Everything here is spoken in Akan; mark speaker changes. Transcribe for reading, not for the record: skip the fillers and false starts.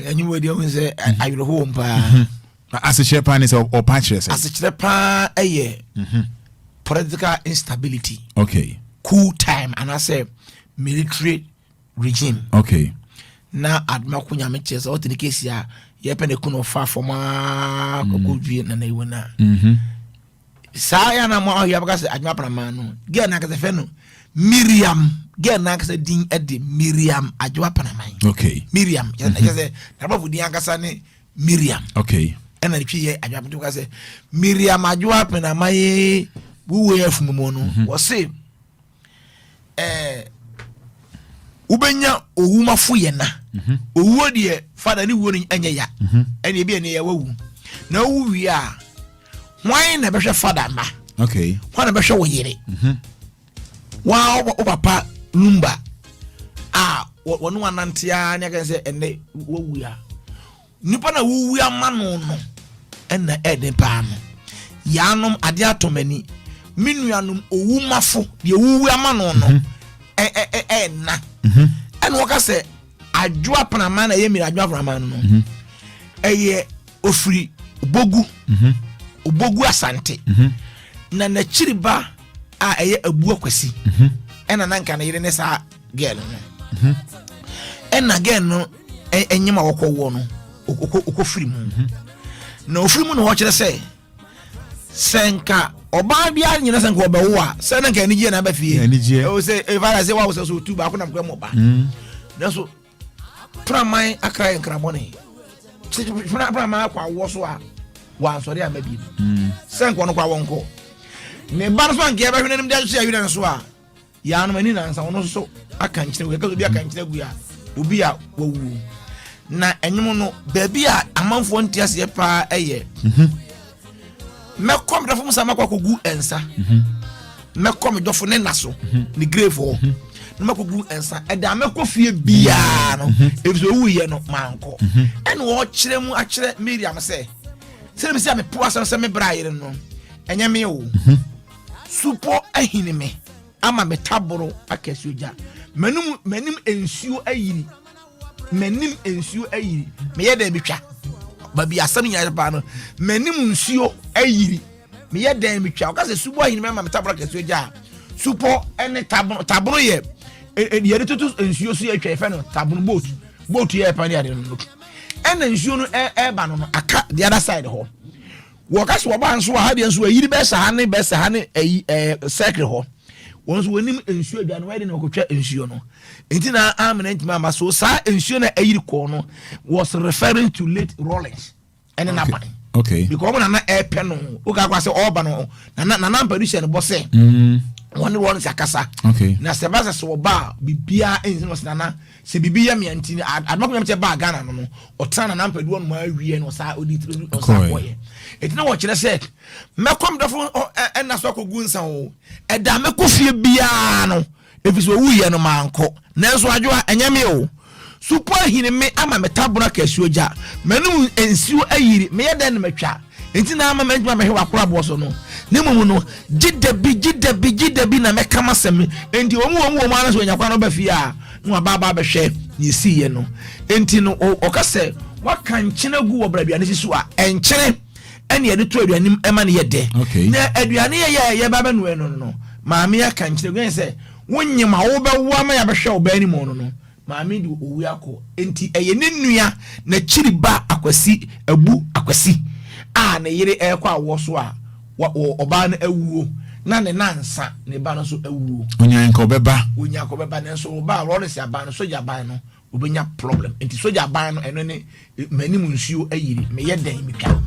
Speaker 1: Ɛnwuma deɛ, wohu sɛ awerɛho wɔ m paa.
Speaker 2: Asekyerɛ paa ne sɛ ɔpa kyerɛ sɛ
Speaker 1: Asekyerɛ paa ɛyɛ political instability, coup time anaasɛ military regime. Na Adomako Nyame kyerɛ sɛ ɔte ne kesi a yɛpɛ ne ku no, ɔfa fam aa kɔkɔ dwie nana ewu no a saa yɛ na mo ahwɛ abɛka sɛ Adwoa Pinaman no, girl no ankasa fɛ no Miriam. Girl no ankasa din de Miriam Adwoa Pinaman. Miriam kyerɛ sɛ n'abɔfo din ankasa ne Miriam. Ɛna ne twi yɛ Adwoa Pinaman. Sɛ Miriam Adwoa Pinaman yi wuwo yɛ fumu no, wɔse wobɛnya owumafo yɛ na owuo deɛ, fada ne wuo no ɛnyɛ ya. Ɛne ebi ɛne yɛ wawu na owu wie a, hwan na ɛbɛhwɛ fada mma? Hwan na ɛbɛhwɛ wo yere? Waa wo papa Lumba a wɔne wanantea ne aka sɛ ɛnɛ wawu a, nipa na wowu ama no ɛna ɛden paa no. Yaanom adeɛ atɔ m'ani, me nuanom owumafo deɛ wowu ama no ɛɛna. Ɛna wɔka sɛ Adwoa Pinaman na ɛyɛ mmiri Adwoa Pinaman no, ɛyɛ ofiri Obogu, Obogu Asante, na n'akyiri ba a ɛyɛ Abu Akwasi. Ɛna nanka ne yere ne saa girl no, ɛna girl no ɛnyim a wɔkɔ wɔ no, ɔkɔ firi mu na ofiri mu na wɔkyerɛ sɛ nka ɔbaa biara nyina sɛ nka ɔbɛwo a, sɛ na nka anigyeɛ na aba fie.
Speaker 2: Anigyeɛ.
Speaker 1: Ɛwɔ sɛ ɛfara sɛ wawo sɛ so otu baako nam kora mu ɔba, nanso Praman akra yɛ nkrabɔne. Praman akɔ awoɔ so a wansɔre ama bi sɛ nkɔ no kɔ a wɔnkɔ ne ba no so anka yɛbɛhwɛ n'anim de ahyehyɛ aywerɛ no so a yɛanom ani nansa ɔno nso so aka nkyerɛ gu. Yɛka sɛ obi aka nkyerɛ gu a, obi a wawuo. Na ɛnwom no, baabi a amanfoɔ nte aseɛ paa ɛyɛ "Mɛkɔ me dɔfo mu sa makɔ akɔgu nsa, mɛkɔ me dɔfo ne na so ne grave hɔ na makɔgu nsa. Ɛda mɛkɔ fie biara no, ɛfisɛ ɔwuyɛ no mankɔ." Ɛna wɔkyerɛ mu akyerɛ Miriam sɛ sɛde mesi a mepo asɛm sɛ me bra yere no, ɛnyɛ me o. Supɔ ahini me ama me taboro akɛse ogya, m'anim nsuo ayiri, m'anim nsuo ayiri, meyɛ dɛn metwa? Baabi asɛm nyinaa paa no, m'anim nsuo ayiri, meyɛ dɛn metwa? Ɔka sɛ supɔ ahini me ama me taboro akɛse ogya a, supɔ ne tabono. Tabono yɛ yɛde toto nsuo so yɛ atwa, yɛfɛ no tabono. Boat yɛ ɛpa ne ade no, ɛna nsuo no ɛɛba no aka the other side hɔ. Wɔka sɛ wɔba nso a, ha deɛ nso ayiri bɛsɛ ha ne bɛsɛ ha ne ɛyi circle hɔ. Wɔn nso wɔnim nsuo adwa no, wɔyɛ de na wɔkɔtwa nsuo no nti na amena ntumi ama so. Saa nsuo na ayiri kɔɔ no was referring to late Rawlings ɛne n'aban because wɔn nana ɛɛpɛ no, woka akɔ sɛ ɔɔba no, nana Ampadu hyɛ no bɔ sɛ wɔn ne Rawlings akasa na sɛ ba sɛ ɔba a, biribiara ɛnsi no. Sɛ nana sɛ biribi yɛ mmea nti Adomako Nyame kyɛ baa Ghana no, ɔtena nana Ampadu hɔ nom awie no, ɔsa ɔdi tiri ɔsa kɔyɛ. Eti na wɔkyerɛ sɛ mɛkɔ mdɔfo ɛna so akɔgu nsa o, ɛda mɛkɔ fie biara no, efi sɛ owu yɛ no mankɔ. Nanso Adwoa, ɛnyɛ me o, supɔ ahini me ama me tabono akɛsuo gya, m'anum nsuo ayiri, meyɛ dɛn na matwa? Nti na ama mɛntuma mɛhwɛ wakoro aboɔ so no. Ne mmom no, gye da bi, gye da bi, gye da bi na mɛka m'asɛm. Nti wɔn ara sɛ wɔnya kwan no ba fie a, na waba aba abɛhwɛ nea esiiɛ no. Nti no ɔka sɛ waka nkyene gu wɔ bra aduane si so a, ɛnkyene ɛne yɛde to aduane mu ɛma no yɛ dɛ. Na aduane yɛ yɛ yɛba bɛnoa no, maame aka nkyene gu sɛ wonyim a wobɛwo ama yɛabɛhwɛ wo bɛn mu no, maame de owu akɔ. Nti ɛyɛ ne nua n'akyiri ba Akwasi, Abu Akwasi, a ne yere ɛrekɔ awoɔ so a ɔbaa no awuo na ne nansa ne ba no nso awuo.
Speaker 2: Onyanka ɔbɛba.
Speaker 1: Onyanka ɔbɛba, nanso ɔbaa Rawlings aban no, sogya aban no, obɛnya problem. Nti sogya aban no, ɛno ne "M'anim nsuo ayiri, meyɛ dɛn metwa?"